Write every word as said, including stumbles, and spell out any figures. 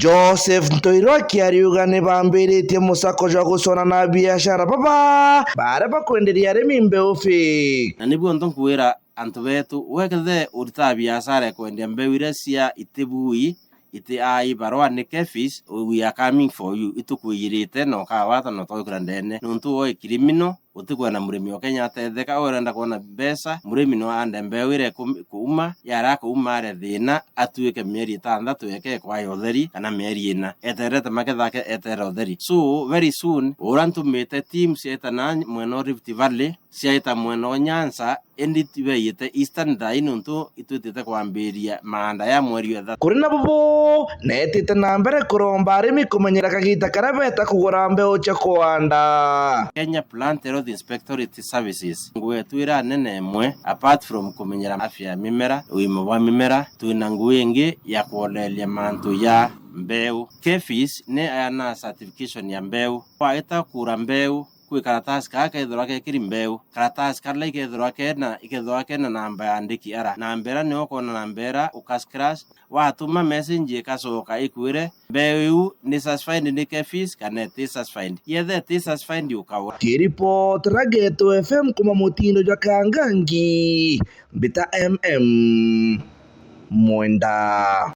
Joseph Ntoiro akiariuga ni bambiritie musako jwa gucwana na biashara baba baria bakwenderia arimi mbeu fake. Na nibuo ntu nkwira antu betu, wekethe uritaga biashara ya kwendia mbeu iria cia itibui, iti ai barua ni KEPHIS, we are coming for you, itukwijirite na ukawata na utwikira ndene, nontu we criminal. Utikwenda murimi o Kenya atetheka, urenda kwona mbeca, murimi no ande mbeu iria ikum-, kuuma, yara kuuma are thina, atuike mieri itantatu eke kwae utheri, kana mieri ina, eterete maketha ake etere utheri. So, very soon, ura ntumite teams ciaita na mwena o Rift Valley, ciaita mwena o Nyanza, indi tibeite Eastern thaai nontu itwitite kwambiria maanda ya mweri wa ithatu. Kuri na bubu, neetite na mbere kuromba arimi kumenyera kagita karia beeta kugura mbeu cia kuanda. Kenya Plant Health Inspectorate Services. Ngugi yetu iria nene imwe, apart from kumenyera afya ya mimera, ugima bwa mimera, twina ngugi ingi ya kwoneria mantu ya mbeu. KEPHIS ni ayana certification ya mbeu. Waita kura mbeu, kwi karatasi kaa kethirwa gekiri mbeu. Karatasi karia ikethirwa kena, ikethirwa kena namba ya andiki ara. Namba ira nio ukona namba ira uka scratch, watuma message ikacoka ikwire, mbeu iu ni certified ni KEPHIS kana iti certified. Yethe iti certified ukagura. Kiripotera Geto F M kuma mutindo jwa Kangangi, mbita M M Mwenda.